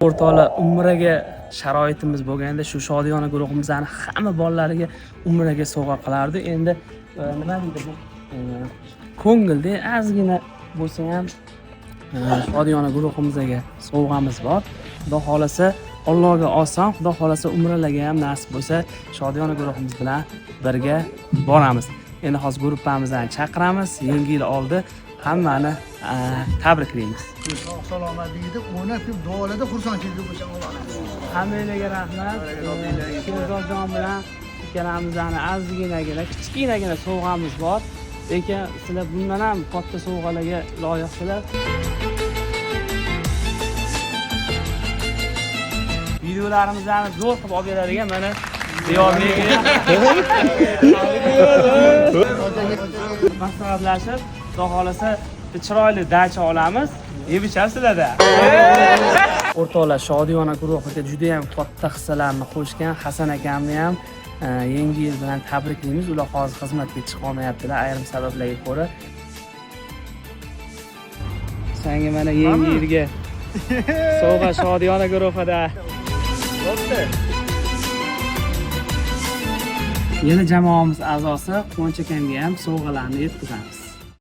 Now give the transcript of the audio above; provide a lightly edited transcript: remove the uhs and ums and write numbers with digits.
O'rtoqlar, umraga sharoitimiz bo'lganda shu Shodiyona guruhimizni hamma bolalariga umraga sovg'a qilardi. Endi nima deydi bu, ko'ngilda ozgina bo'lsa ham Shodiyona guruhimizga sovg'amiz bor. Xudo xohlasa, Allohga oson, xudo xohlasa umralarga ham nasib bo'lsa, Shodiyona guruhimiz bilan birga boramiz. Endi hozir guruhimizni chaqiramiz, yangi yil oldi hammani tabriklaymiz. Sog' salomatligida o'ynab kulib duolarda xursandchilikda bo'lsa Alloh nasib etsin. Hammanglarga rahmat. Sherzodjon bilan ikkalamizni ozginagina, kichkinagina sovg'amiz bor. Lekin sizlar bundan ham katta sovg'alarga loyiqsizlar. Videolarimizni zo'r qilib olib beradigan mana Diyorbek maslahatlashib, xudo xohlasa chiroyli dacha olamiz. Yeb ichasizlarda. O'rtoqlar, Shodiyona guruhiga juda ham katta hissalarni qo'shgan Hasan akamni ham yangi yil bilan tabriklaymiz. Ular hozir xizmatga chiqa olmayaptilar ayrim sabablarga ko'ra. Senga mana yangi yilga sovg'a Shodiyona guruhida. Yana jamoamiz a'zosi Quvonch akamga ham sovg'alarni yetkazamiz.